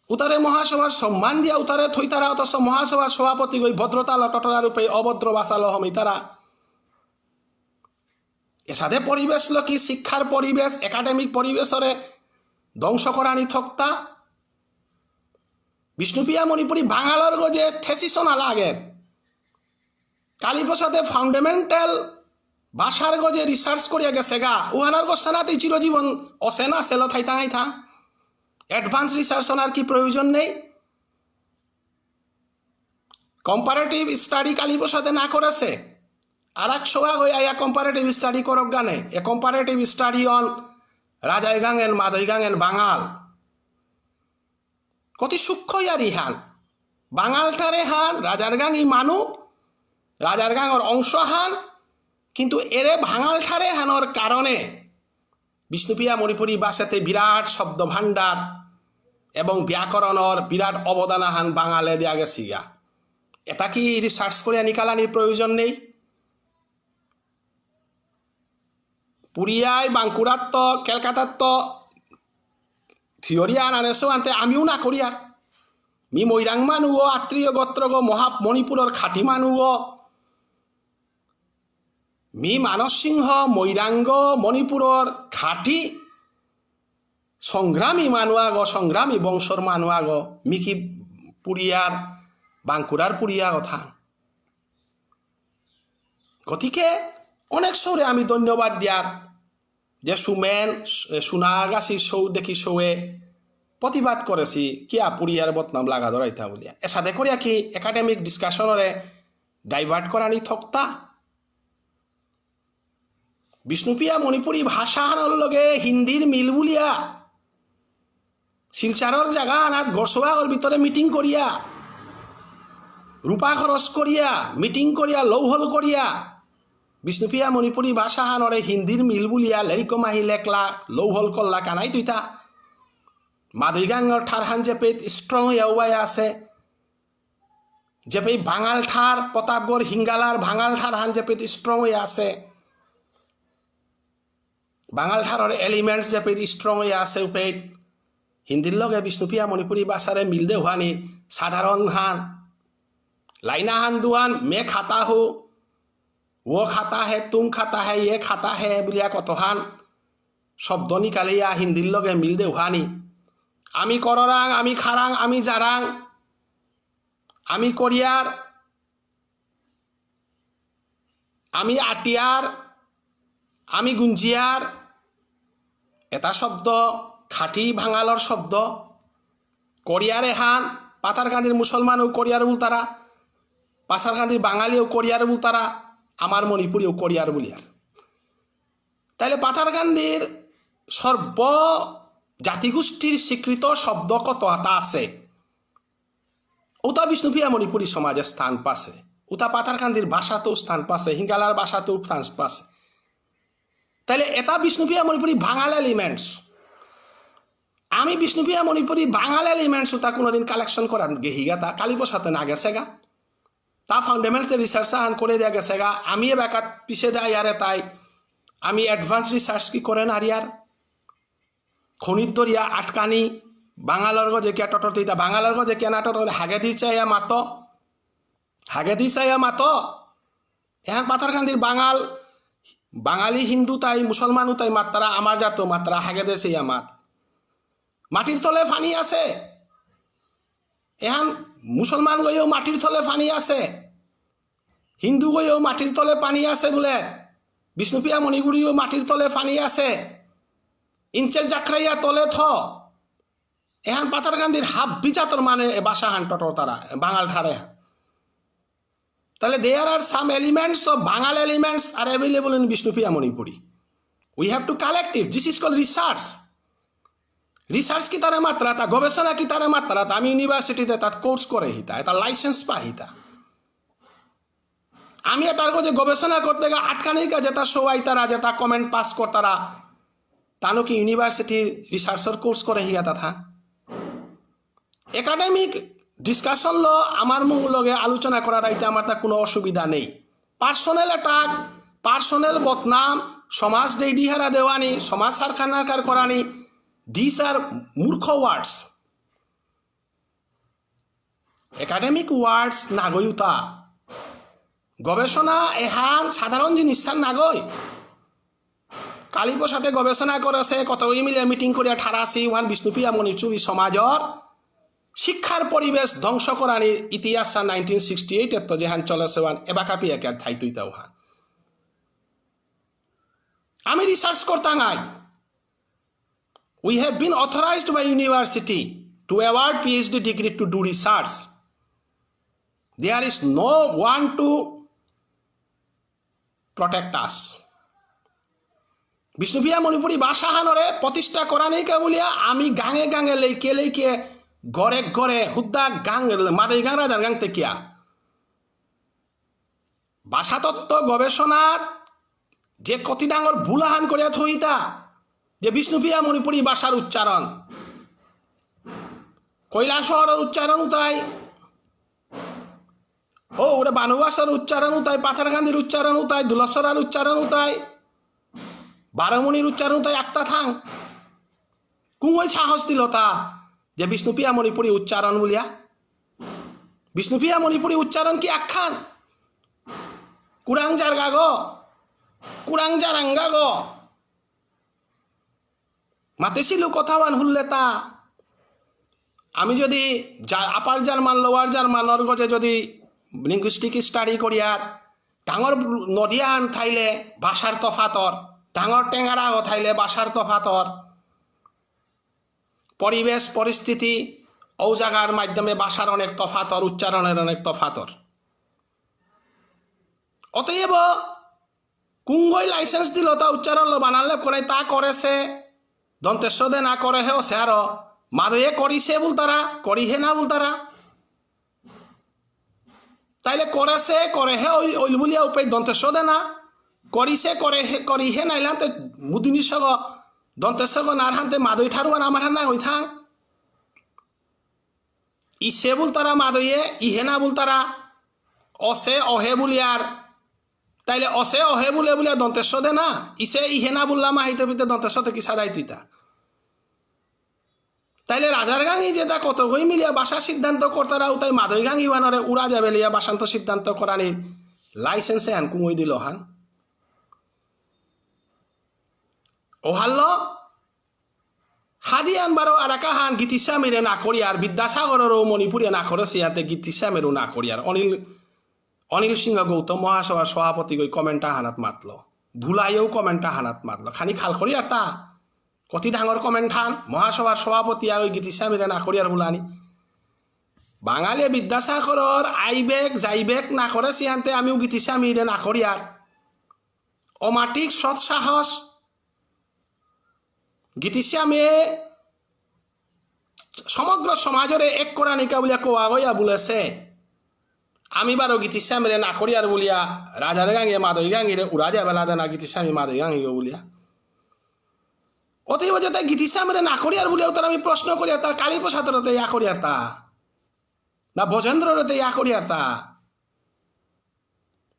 উতারে মহাসভার সম্মান দিয়া উতারে থইতারা, অথচ মহাসভার সভাপতি গই ভদ্রতা লটটরা রূপে অভদ্র ভাষা লহমিতারা। এসাদে পরিবেশ লকি শিক্ষার পরিবেশ, একাডেমিক পরিবেশরে ধ্বংস করানি থকতা। বিষ্ণুপ্রিয়া মণিপুরী বাঙালর গজে থেসিস না লাগে। কালীপ্রসাদে ফান্ডামেন্টাল ভাষার গজে রিসার্চ করিয়া গেছে গা, উহানার গোসানাতে চিরজীবন অসেনা সেল থাইতাঙাই থা। অ্যাডভান্স রিসার্চ অনার কি প্রয়োজন নেই? কম্পারেটিভ স্টাডি কালীপ্রসাদে না করেছে, আর এক সোয়া গই আয়া কম্পারেটিভ স্টাডি করক গানে। এ কম্পারেটিভ স্টাডি অন রাজাইগাঙেন, মাদইগাঙেন, বাঙাল। কতি সূক্ষ্ম ইয়ারি হান। বাঙাল ঠারে হান, রাজার গাঙ ই মানু, রাজার গাঙর অংশ হান, কিন্তু এরে বাঙাল ঠারে হানর কারণে বিষ্ণুপ্রিয়া মণিপুরী ভাষাতে বিরাট শব্দ ভাণ্ডার এবং ব্যাকরণর বিরাট অবদান হান বাঙালে দিয়া গেছিগা। এটা কি রিসার্চ করে নিকালানির প্রয়োজন নেই? পুরিয়ায়, বাঁকুড়াত্ত, ক্যালকাতাত্ত থিওরি আনানেসো আনতে আমিও না করিয়ার। মি মৈরাং মানুগো, আত্রেয় গোত্রগো, মহা-, মণিপুরর খাঁটি মানুগো। মি মানস সিংহ, মৈরাংগ, মণিপুরর খাঁটি সংগ্রামী মানু আগো, সংগ্রামী বংশর মানু আগো, মি কি পুরিয়ার, বাঁকুড়ার পুরিয়া কথা। গতিকে অনেক সৌরে আমি ধন্যবাদ দিয়ার যে সুমেন, সু-, সুনাগাছি সৌ দেখি সৌয়ে প্রতিবাদ করেছি, কিয়া পুরিয়ার বদনাম লাগা ধরাইতা বুলিয়া। এসাদে করিয়া কি একাডেমিক ডিসকাশনরে ডাইভার্ট করানি থকতা? বিষ্ণুপ্রিয়া মণিপুরী ভাষা হানর লগে হিন্দির মিল বুলিয়া শিলচরর জাগা আনাত গড়সভাগর ভিতরে মিটিং করিয়া, রূপা খরচ করিয়া, মিটিং করিয়া, লৌহল করিয়া, বিষ্ণুপ্রিয়া মণিপুরী ভাষা হানরে হিন্দির মিল বুলিয়া লেরিক মাহি লেখলা, লৌহল করলা কানাই তুইতা। মাদৈগাঙর ঠারহান যেপেইত স্ট্রং হইয়া উবাই আছে, যেপেই বাঙাল ঠার, প্রতাপগড় হিঙ্গালার বাঙাল ঠারহান যেপেইত স্ট্রং হইয়া আছে, বাঙাল ঠারর এলিমেন্টস যেপেইত স্ট্রং হইয়া আছে উপেইত, হিন্দির লগে বিষ্ণুপ্রিয়া মণিপুরী ভাষারে মিল দেহুয়ানি সাধারণ হান। লাইনা হান দুহান, "মে খাতা হু, ও খাতা হে, তুম খাতা হে, ইয়ে খাতা হে" বুলিয়া কতহান শব্দ নিকালিয়া হিন্দির লগে মিল দেহুয়ানি। আমি কররাং, আমি খারাং, আমি জারাং, আমি কোরিয়ার, আমি আটিয়ার, আমি গুঞ্জিয়ার, এটা শব্দ খাঁটি বাঙালর শব্দ। কোরিয়ার এহান, পাথারকান্দির মুসলমানও কোরিয়ার বুলতারা, পাথারকান্দির বাঙালিও কোরিয়ার বুলতারা, আমার মণিপুরীও কোরিয়ার বুলিয়ার। তাইলে পাথারকান্দির সর্ব জাতিগোষ্ঠীর স্বীকৃত শব্দ কত আতা আছে? উতা বিষ্ণুপ্রিয়া মণিপুরী সমাজে স্থান পাসে, উতা পাথারকান্দির ভাষাতেও স্থান পাসে, হিঙ্গালার ভাষাতেও স্থান পাসে। তাইলে এটা বিষ্ণুপ্রিয়া মণিপুরী বাঙাল এলিমেন্টস। আমি বিষ্ণুপ্রিয়া মণিপুরী বাঙাল এলিমেন্টস উতা কোনোদিন কালেকশন করাত গেহিগা, তা কালীপ্রসাদে না গেছেগা। তা ফান্ডামেন্টাল রিসার্চ আহান করে দেয়া গেছেগা। আমি এবাকাত পিছে দেয়া ইয়ারে তাই আমি অ্যাডভান্স রিসার্চ কি করে নারিয়ার? খনির দরিয়া আটকানি, বাঙালর গজে কিয়া টটর দিতা? বাঙালর গজে কিয়া না টটর? হাগেদি চাইয়া মাতো। হাগেদি চাইয়া মাতো। এহান পাথারকান্দির বাঙাল, বাঙালি হিন্দু তাই, মুসলমানও তাই মাত্তারা, আমার জাতও মাত্তারা, হাগেদে চাইয়া মাত। মাটির তলে পানি আছে। এহান মুসলমান গইও মাটির তলে পানি আছে। হিন্দু গইও মাটির তলে পানি আছে বুলে। বিষ্ণুপ্রিয়া মণিপুরীও মাটির তলে পানি আছে। ইঞ্চেল জাকরাইয়া তলে থ। এহান পাথারকান্দির হাব্বি জাতর মানে এ ভাষাহান টটর তারা, বাঙাল ঠারে। তাহলে there are some elements of Bangal elements are available in Bishnupriya Manipuri. We have to collect it. This is called research. Research কিতারে মাত্তারাতা, গবেষণা কিতারে মাত্তারাতা, আমি ইউনিভার্সিটিতে তাত কোর্স করে হিতা, এটা লাইসেন্স পা হিতা। আমি এটার গজে গবেষণা করতে গা আটকানির কা যেটা সবাই তারা, যেটা কমেন্ট পাস করতারা, তানু কি ইউনিভার্সিটি রিসার্চর কোর্স করে হিয়া তা থা? একাডেমিক ডিসকাশন ল আমার মুখ লগে আলোচনা করা দাইতে আমার তা কোনো অসুবিধা নেই। পার্সোনাল অ্যাটাক, পার্সোনাল বদনাম, সমাজ ডেইডিহারা দেওয়ানি, সমাজ সারখানাকার করানি, these are মূর্খ ওয়ার্ডস। একাডেমিক ওয়ার্ডস নাগই উতা। গবেষণা এহান সাধারণ জিনিস সার নাগই। কালীপ্রসাদে গবেষণা করেছে, কতই মিলে মিটিং করিয়া ঠারাসি ওহান বিষ্ণুপ্রিয়া মণিপুরী সমাজর শিক্ষার পরিবেশ ধ্বংস করানির ইতিহাস নাইনটিন সিক্সটি এইট এত যেহান চলেছে ওহান এবাকা পিয়াকে থাইতুইতা ওহান। আমি রিসার্চ করতাম I. We have been authorized by university to award PhD degree to do research. There is no one to protect us. Bishnupriya Manipuri ভাষাহানরে প্রতিষ্ঠা করানিকা বুলিয়া আমি গাঙে গাঙে লেইকে লেইকে ঘরে ঘরে হুদ্দা গাঙ মাদই গাঙ রাজার গাঙ তেকিয়া ভাষাতত্ত্ব গবেষণাত যে কতি ডাঙর ভুলাহান করিয়া থইতা যে বিষ্ণুপ্রিয়া মণিপুরী ভাষার উচ্চারণ কৈলাসহরর উচ্চারণ উতাই, ও ওরে বানুবাসর উচ্চারণ উতাই, পাথারকান্দির উচ্চারণ উতাই, দুলসরার উচ্চারণ উতাই, বারোমণির উচ্চারণ উতাই আক্তা থাং। কুঙই সাহস দিল তা যে বিষ্ণুপ্রিয়া মণিপুরী উচ্চারণ বুলিয়া? বিষ্ণুপ্রিয়া মণিপুরী উচ্চারণ কি আখ্যান? কুরাং জারগা গো, কুরাং জারাঙ্গা গো। মাতেসিলু কথাবান হুল্লেতা। আমি যদি জা-, আপার জার্মান, লোয়ার জার্মানর গজে যদি লিঙ্গুইস্টিক স্টাডি করিয়ার, ডাঙর নদী আহান থাইলে ভাষার তফাতর, ডাঙর টেঙারা আগ থাইলে ভাষার তফাতর, পরিবেশ পরিস্থিতি, ঔ জাগার মাধ্যমে ভাষার অনেক তফাতর, উচ্চারণের অনেক তফাতর। অতএব কুঙগই লাইসেন্স দিল তা উচ্চারণ লো বানান লেপ করে তা করেছে, দন্ত্য স দে না করে হে অসে আরো, মাদয়ে করিছে বুলতারা, করিহে না বুলতারা। তাইলে করেছে, করেহে, ওই, ওইল বুলিয়া উপে দন্ত্য স দে না, করিছে, করেহে, করিহে নাইলাম তে মুদিনি সগ, দন্ত্য স গ নার হানতে মাদই ঠারুয়ান আমার হান না হই থাং। ইসে বুলতারা মাদইয়ে, ইহে না বুলতারা, অসে, অহে বুলিয়ার। তাইলে অসে, অহে বুলে বুলিয়া দন্ত্য স দে না, ইসে, ইহে না বুললা মাহিতে পিতে দন্ত্য স তে কি সাদাই তুইতা। তাইলে রাজার গাঙি যেতা কতগই মিলিয়া ভাষা সিদ্ধান্ত করতারা উতাই মাদই গাঙি ওয়ানরে উড়া যাবে লিয়া ভাষান্ত সিদ্ধান্ত করানি লাইসেন্স এহান কুঙই দিল হান। ওহাল্ল হাদি আনবারও আরাকা হান গীতিস্বামীরে না করিয়ার, বিদ্যাসাগররও মণিপুরীয়ে না করেসিয়াতে গীতিস্বামীরও না করিয়ার। অনিল, অনিল সিংহ গৌতম মহাসভার সভাপতি গই কমেন্ট আহানাত মাতলো। ভুলাইও কমেন্ট আহানাত মাতলো। খানি খাল করিয়ার তা। কতি ডাঙর কমেন্ট হান, মহাসভার সভাপতি আগই গীতিস্বামীরে না করিয়ার বুলানি। বাঙালি বিদ্যাসাগরর আইবেক যাইবেক না করেসিয়ানতে আমিও গীতিস্বামীরে না করিয়ার। অমাটিক সৎ সাহস। গীতিস্বামীয়ে সমগ্র সমাজরে এক করানিকা বুলিয়া কোয়া গইয়া বুলেসে। আমি বারো গীতিস্বামীরে না করিয়ার বুলিয়া রাজার গাঙে মাদই গাঙিরে উড়া দিয়া বেলা দেনা গীতিস্বামী মাদই গাঙি গো বুলিয়া। অতএব যেতা গীতিস্বামীরে না করিয়ার বুলিয়া উত্তর আমি প্রশ্ন করিয়ার তা কালীপ্রসাদরে তে ইয়া করিয়ার তা। না ব্রজেন্দ্ররে তে ইয়া করিয়ার তা।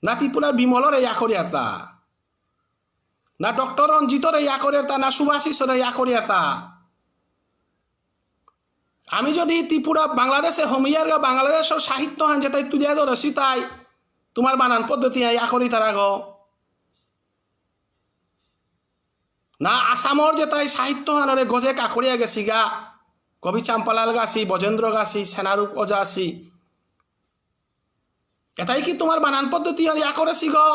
না ত্রিপুরার বিমলরে ইয়া করিয়ার তা। না ডক্টর রঞ্জিতরে ইয়া করিয়ার তা, না সুভাষিসরে ইয়া করিয়ার তা। আমি যদি ত্রিপুরা, বাংলাদেশে হমিয়ারগা, বাংলাদেশর সাহিত্য হান যেতাই তুলিয়া ধরেসি তাই, তোমার বানান পদ্ধতি আই আকরি তারাগো। না আসামর যেতাই সাহিত্য হানরে গজে কাকরিয়া গেসিগা, কবি চাম্পালাল গাছি, ব্রজেন্দ্র গাছি, সেনারূপ ওঝা আছি, এতাই কি তোমার বানান পদ্ধতি হান ইয়া করেসিগো?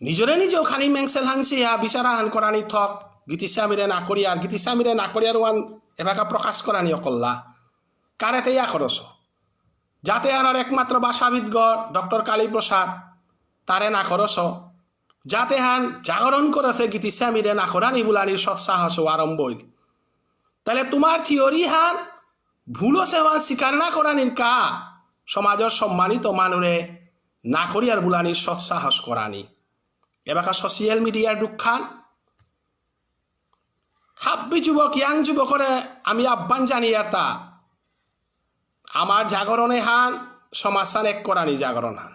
নিজরে নিজেও খানি মেংসেল হানসিয়া বিচার আহান করানি থক, গীতিস্বামীরে না করিয়ার, গীতিস্বামীরে না করিয়ার ওয়ান এবাকা প্রকাশ করানি অকল্লা। কারেতে ইয়া করস? জাতে আনার একমাত্র ভাষাবিদ গ ডক্টর কালীপ্রসাদ, তারে না করস। জাতে হান জাগরণ করেসে গীতিস্বামীরে না করানি বুলানির সৎসাহস আরম্ভ হইল। তাহলে তোমার থিওরি হান ভুল আছে ওয়ান স্বীকার না করানির কা সমাজর সম্মানিত মানুরে না করিয়ার বুলানির সৎসাহস করানি। এবাকা সোশ্যাল মিডিয়ার দুঃখান হাব্বি যুবক, ইয়াং যুবকরে আমি আহ্বান জানি আর তা আমার জাগরণে হান সমাজহান এক করানি জাগরণ হান।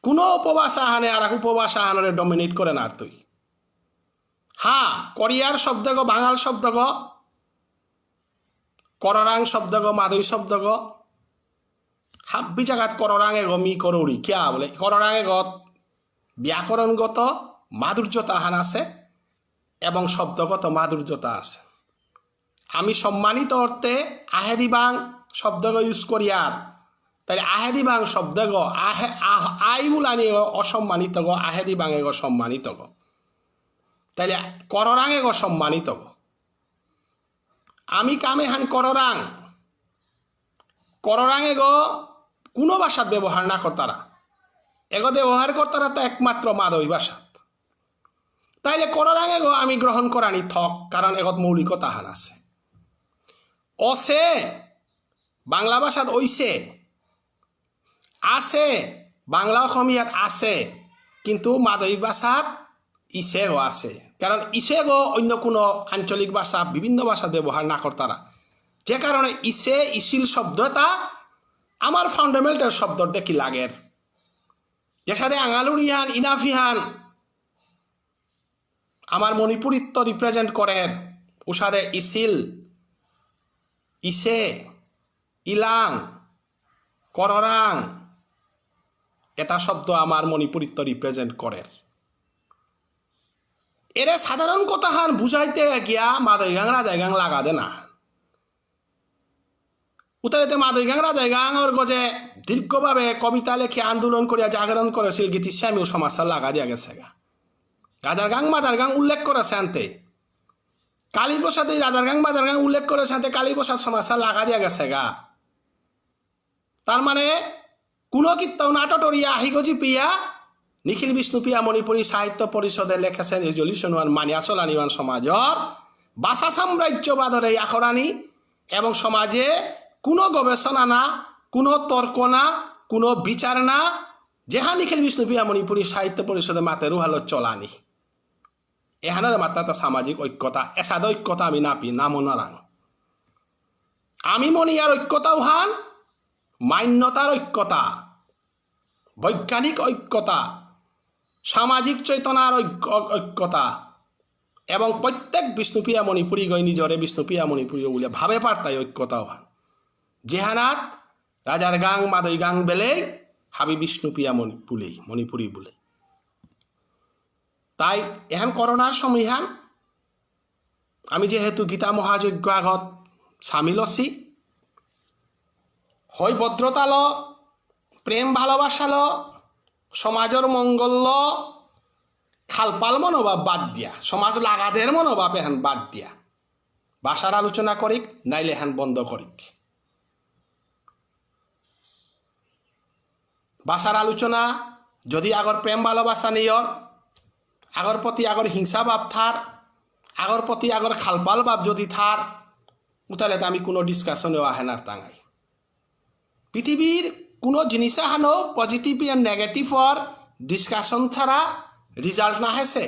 কোনো উপভাষা হানে আর এক উপভাষা হানরে ডমিনেট করে না তুই। হ্যাঁ, কোরিয়ার শব্দগ, বাঙাল শব্দগ, কররাং শব্দগ, মাদই শব্দগ, হাব্বি জাগাত কররাং এগ মি করৌরি। কিয়া বুলে? কররাং এগত ব্যাকরণগত মাধুর্যতা হান আছে এবং শব্দগত মাধুর্যতা আছে। আমি সম্মানিত অর্থে আহেদিবাং শব্দগ ইউজ করিয়ার। তাহলে আহেদিবাং শব্দগ, আহে, আহ, আই বুলানি এগ অসম্মানিতগ, আহেদিবাং এগ সম্মানিতগ। তাহলে কররাং এগ সম্মানিতগ। আমি কামে হান কররাং। কররাং এগ কোনো ভাষাত ব্যবহার না করতারা। এগ ব্যবহার করতারা তা একমাত্র মাদই ভাষাত। তাইলে কররাং এগ আমি গ্রহণ করানি থক, কারণ এগত মৌলিকতা হান আছে। অসে, বাংলা ভাষাত অইসে, আছে, বাংলা অসমীয়াত আছে, কিন্তু মাদই ভাষাত ইসেগ আছে। কারণ ইসেগ অন্য কোনো আঞ্চলিক ভাষা, বিভিন্ন ভাষা ব্যবহার না করতারা। যে কারণে ইসে, ইসিল শব্দ এটা আমার ফান্ডামেন্টাল শব্দ দেখি লাগের। যেসাদে আঙালুরিহান, ইনাফিহান, আমার মণিপুরিত্ব রিপ্রেজেন্ট করের, উসাদে ইসিল, ইসে, ইলাং, কররাং, এটা শব্দ আমার মণিপুরিত্ব রিপ্রেজেন্ট করের। এরে সাধারণ কথাহান বুঝাইতে গিয়া মাদইগাং রাজাইগাং লাগা দে না। উতারেতে মাদইগাং রাজাইগাং ওর গজে দীর্ঘভাবে কবিতা লেখে আন্দোলন করিয়া জাগরণ করেছিল গীতিস্বামী ও সমাজহান লাগা দিয়া গেছে গা। রাজার গাং মাদার গাং উল্লেখ করেছে আনতে। কালীপ্রসাদ এই রাজার গাং মাদার গাং উল্লেখ করেছে আনতে কালীপ্রসাদ সমাজহান লাগা দিয়া গেছে গা। তার মানে কোনো কিত্তাও না টটরিয়া আহিগজি পিয়া নিখিল বিষ্ণুপ্রিয়া মণিপুরী সাহিত্য পরিষদে লেখেছেন রেজলিউশন ওয়ান মানিয়া চলানি ওয়ান সমাজর ভাষা সাম্রাজ্যবাদরে ইয়া করানি এবং সমাজে কোনো গবেষণা না, কোনো তর্ক না, কোনো বিচার না, যেহা নিখিল বিষ্ণুপ্রিয়া মণিপুরী সাহিত্য পরিষদে মাতেরু হালো চলানি। এহানরে মাত্রা তা সামাজিক ঐক্যতা, এসাদে ঐক্যতা আমি নাপি, নামো নারাং। আমি মনিয়ার ঐক্যতা উহান, মান্যতার ঐক্যতা, বৈজ্ঞানিক ঐক্যতা, সামাজিক চেতনার ঐক্য-, ঐক্যতা, এবং প্রত্যেক বিষ্ণুপ্রিয়া মণিপুরী গই নিজরে বিষ্ণুপ্রিয়া মণিপুরী বুলে ভাবে পারতাই ঐক্যতা উহান। যেহানাত রাজার গাং, মাদই গাং বেলে হাবি বিষ্ণুপ্রিয়া মণিপুরী, মণিপুরী বুলে। তাই এহান করোনার সময়হান আমি যেহেতু গীতা মহাযজ্ঞ আগত সামিল আছি, হই ভদ্রতালো, প্রেম ভালোবাসালো, সমাজর মঙ্গললো, খালপাল মনোভাব বাদ দিয়া, সমাজ লাগাদের মনোভাব এহান বাদ দিয়া, ভাষার আলোচনা করিক, নাইলে এহান বন্ধ করিক। ভাষার আলোচনা যদি আগর প্রেম ভালোবাসা নেই অর, আগর প্রতি আগর হিংসা ভাব থার, আগর প্রতি আগর খালপাল ভাব যদি থার, উতালে তো আমি কোনো ডিসকাশনেও আহে না তাঙাই। পৃথিবীর কোনো জিনিস আহানো পজিটিভ আর নেগেটিভ অর ডিসকাশন ছাড়া রিজাল্ট না হেসে।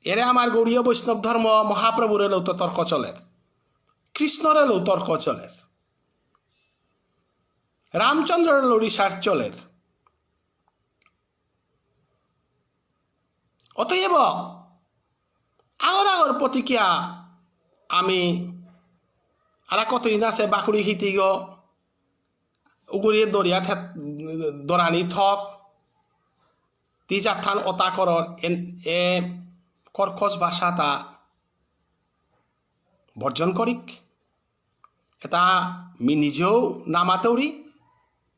এরে আমার গৌড়ীয় বৈষ্ণব ধর্ম মহাপ্রভুরে লৌত তর্ক চলের, কৃষ্ণরে লৌ তর্ক চলের, রামচন্দ্ররে লৌ রিসার্চ চলের। অতএব আগর আগর প্রতিক্রিয়া আমি আরা কতদিন আছে বাকুড়ি হিতিগ উগুরিয়ে দরিয়া থে-, দরানি থক, তি জাতহান অতা করর, এন-, এ কর্কশ ভাষা তা বর্জন করিক। এটা মি নিজেও না মাতৌরি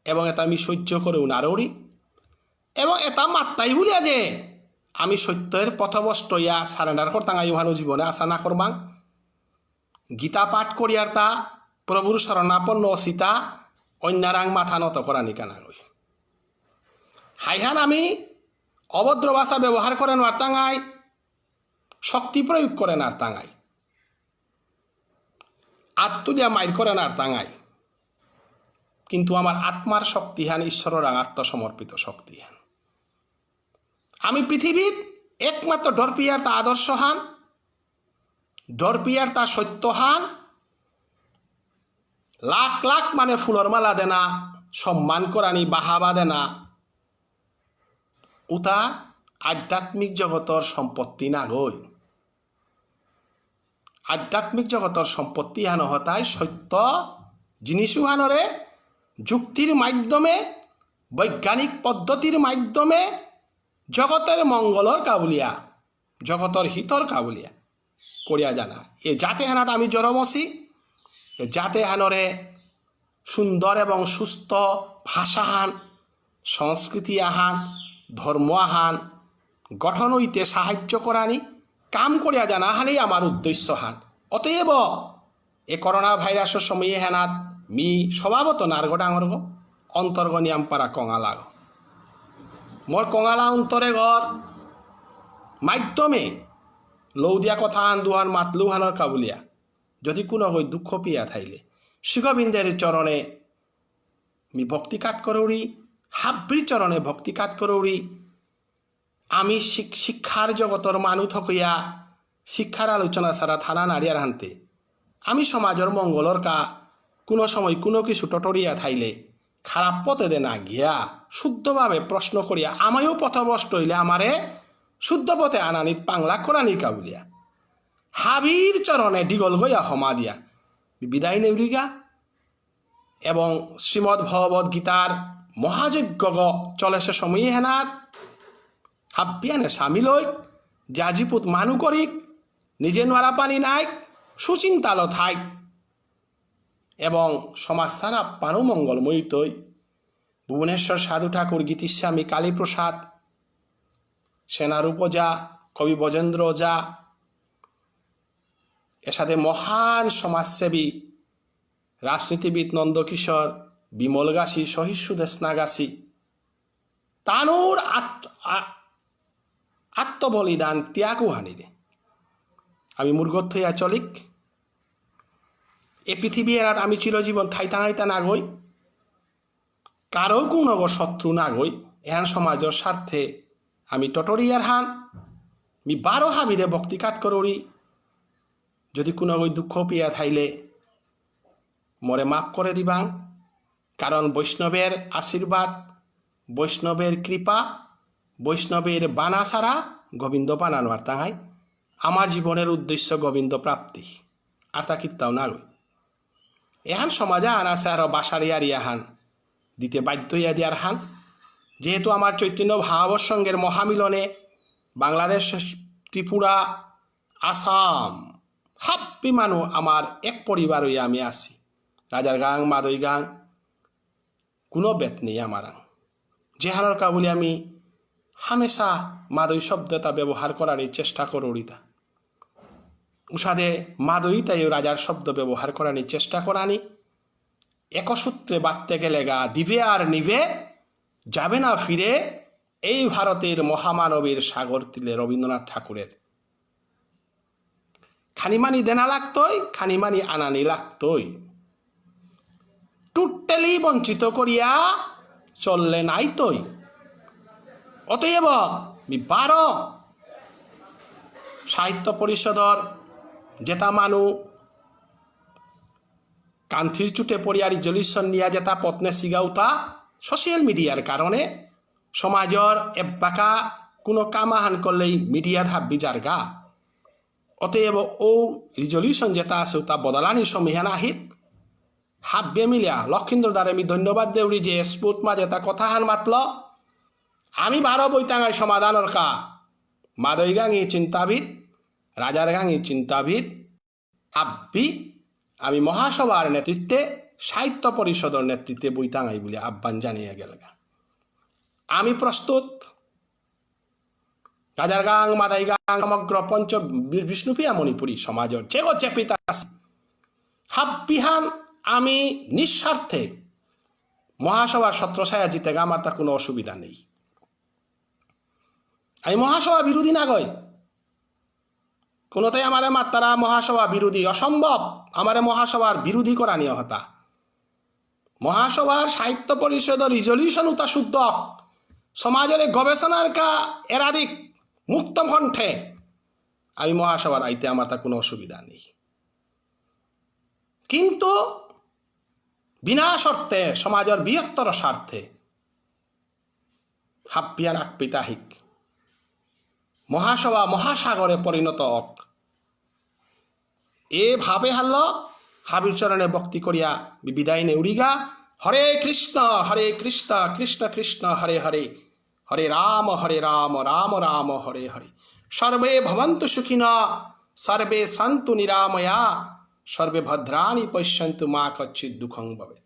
এবং এটা মি সহ্য করেও নারৌরি। এবং এটা মাত্তাই বুলিয়া যে আমি সত্যের পথভ্রষ্ট ইয়া surrender করতাঙাই, উহানো জীবনে আশা না করবাং। গীতা পাঠ করিয়ার তা, প্রভুর শরণাপন্ন অসিতা, অন্যারাং মাথা নত করানি কানাগই। হাইহান আমি অভদ্র ভাষা ব্যবহার করে নারতাঙাই, শক্তি প্রয়োগ করে নারতাঙাই, আত্মু দিয়া মাইর করে নারতাঙাই, কিন্তু আমার আত্মার শক্তিহান, ঈশ্বররাং আত্মসমর্পিত শক্তিহান। আমি পৃথিবীত একমাত্র ডরপিয়ার তা আদর্শহান, ডরপিয়ার তা সত্যহান, লাখ লাখ মানে ফুলর মালা দেনা, সম্মান করানি, বাহাবা দেনা, উতা আধ্যাত্মিক জগতর সম্পত্তি নাগই। আধ্যাত্মিক জগতর সম্পত্তি হান হতাই সত্য জিনিসুহানরে যুক্তির মাধ্যমে, বৈজ্ঞানিক পদ্ধতির মাধ্যমে জগতের মঙ্গলর কাবুলিয়া, জগতর হিতর কাবুলিয়া করিয়া জানা। এ জাতে হানাত আমি জরমসি, এ জাতে হানরে সুন্দর এবং সুস্থ ভাষাহান, সংস্কৃতি আহান, ধর্ম আহান গঠন হইতে সাহায্য করানি কাম করিয়া জানা হানেই আমার উদ্দেশ্য হান। অতএব এ করোনা ভাইরাসর সময়ে হেনাত মি স্বভাবত নারগ ডাঙরগ, অন্তরগ নিয়াম পারা কঙালাগ। মোর কঙালা অন্তরে ঘর মাধ্যমে লৌদিয়া কথা আন দুহান মাতলুহানর কাবুলিয়া যদি কোনো হই দুঃখ পিয়া থাইলে, শ্রীগোবিন্দের চরণে মি ভক্তিকাত করৌরি, হাব্বির চরণে ভক্তিকাত করৌরি। আমি শিক-, শিক্ষার জগতর মানু থকইয়া শিক্ষার আলোচনা ছাড়া থানা নারিয়ার হানতে। আমি সমাজর মঙ্গলর কা কোনো সময় কোনো কিছু টটরিয়া থাইলে খারাপ পথে দে না গিয়া শুদ্ধভাবে প্রশ্ন করিয়া আমায়ও পথভ্রষ্ট হইলে আমারে শুদ্ধ পথে আনানিত পাংলা করানি কাবুলিয়া। হাবির চরণে ডিগল গয়া হমা দিয়া বিদায় নেউরিগা। এবং শ্রীমদ্ ভগবত গীতার মহাযজ্ঞ গ চলেসে সময় হেনাত হাব্বিয়ানে সামিল হইক, জাজিপুত মানু করিক, নিজে নোয়ারা পানি নাইক, সুচিন্তালো থাইক এবং সমাজ সারা পানু মঙ্গলময়ী তৈ। ভুবনেশ্বর সাধু ঠাকুর, গীতিস্বামী কালীপ্রসাদ, সেনারূপ ওঝা, কবি ব্রজেন্দ্র ওঝা, এসাদে মহান সমাজসেবী রাজনীতিবিদ নন্দকিশোর, বিমল গাছি, সহিষ্ণু দেশনা গাছি, তানুর আত-, আ-, আত্মবলিদান ত্যাগ হানিরে আমি মুরগত থইয়া চলিক। এ পৃথিবী এরাত আমি চিরজীবন থাইতাঙাইতা নাগই, কারো কোনো গো শত্রু নাগই, এহান সমাজর স্বার্থে আমি টটরিয়ার হান, মি বারো হাবিরে ভক্তিকাত করুরি, যদি কোনো গই দুঃখ পিয়া থাইলে মরে মাফ করে দিবাং, কারণ বৈষ্ণবের আশীর্বাদ, বৈষ্ণবের কৃপা, বৈষ্ণবের বানা ছাড়া গোবিন্দ পানা নোয়ারতাঙাই। আমার জীবনের উদ্দেশ্য গোবিন্দ প্রাপ্তি, আর তা কিত্তাও না গই। এহান সমাজে আন আছে আরো বাসারি আরি আহান দিতে বাধ্য ইয়া দিয়ার হান। যেহেতু আমার চৈতন্য ভাব সংঘের মহামিলনে বাংলাদেশ, ত্রিপুরা, আসাম, হাব্বি মানু আমার এক পরিবার হইয়া আমি আছি। রাজার গাং, মাদই গাং, কোনো ভেদ নেই আমারাং। যেহানর কাবুলি আমি হামেশা মাদই শব্দ এটা ব্যবহার করার চেষ্টা করুরিতা। উসাদে মাদই তাইও রাজার শব্দ ব্যবহার করার চেষ্টা করানি। একসূত্রে বাঁধতে গেলে গা দিবে আর নিবে, যাবে না ফিরে এই ভারতের মহামানবীর সাগর তিলে রবীন্দ্রনাথ ঠাকুরের। খানিমানি দেনা লাগতই, খানিমানি আনানি লাগতই। Totally বঞ্চিত করিয়া চললে নাইতই। অতএব মি বারো সাহিত্য পরিষদর যেতা মানু কান্থির চুটে পড়িয়া resolution নিয়া যেতা পত্নে সিগাউতা social mediaর কারণে সমাজর এব্বাকা কোনো কামাহান করলেই মিডিয়াত হাব্বি যারগা। অতএব ও রিজলিউশন যেটা আছে, ওটা বদলানির সময় হান আহিত। হাব্বে মিলিয়া লক্ষীন্দ্র দারে আমি ধন্যবাদ দেউরি যে স্পোর্ট মা যেটা কথা হান মাতল, আমি বারো বইতাঙাই সমাধানর কা। মাদই গাঙি চিন্তাবিদ, রাজার গাঙি চিন্তাবিদ, হাব্বি আমি মহাসভার নেতৃত্বে, সাহিত্য পরিষদর নেতৃত্বে বইতাঙাই বলে আহ্বান জানিয়ে গেলগা। আমি প্রস্তুত। গাজারগাং, মাদাইগাং, সমগ্র পঞ্চ বি-, বিষ্ণুপ্রিয়া মণিপুরী সমাজর যেগো চেপিতা আছে, হাব্বিহান আমি নিঃস্বার্থে মহাসভার ছত্রছায়া জিতেগা, আমার তা কোনো অসুবিধা নেই। আমি মহাসভা বিরোধী না গই। কোনোটাই আমারে মাত্তারা মহাসভা বিরোধী, অসম্ভব। আমারে মহাসভার বিরোধী করা নিয়ে হতা। মহাসভার সাহিত্য পরিষদর রিজলিউশন উতা শুদ্ধ। সমাজরে গবেষণার কা এরাদিক মুক্ত কণ্ঠে আমি মহাসভার আইতে আমার তা কোনো অসুবিধা নেই। কিন্তু বিনা শর্তে সমাজর বৃহত্তর স্বার্থে হাব্বিয়ান আকপিতা হিক। মহাসভা মহাসাগরে পরিণত অক। এ ভাবে হাল্ল হাবির চরণে ভক্তি করিয়া বি-, বিদায় নেউরিগা। হরে কৃষ্ণ, হরে কৃষ্ণ, কৃষ্ণ কৃষ্ণ, হরে হরে, হরে রাম, হরে রাম, রাম রাম, হরে হরে। সর্বে ভবন্তু সুখিন, সর্বে সন্তু নিরাময়া, সর্বে ভদ্রাণি পশ্যন্তু মা কচ্চিৎ দুঃখং ভবেৎ।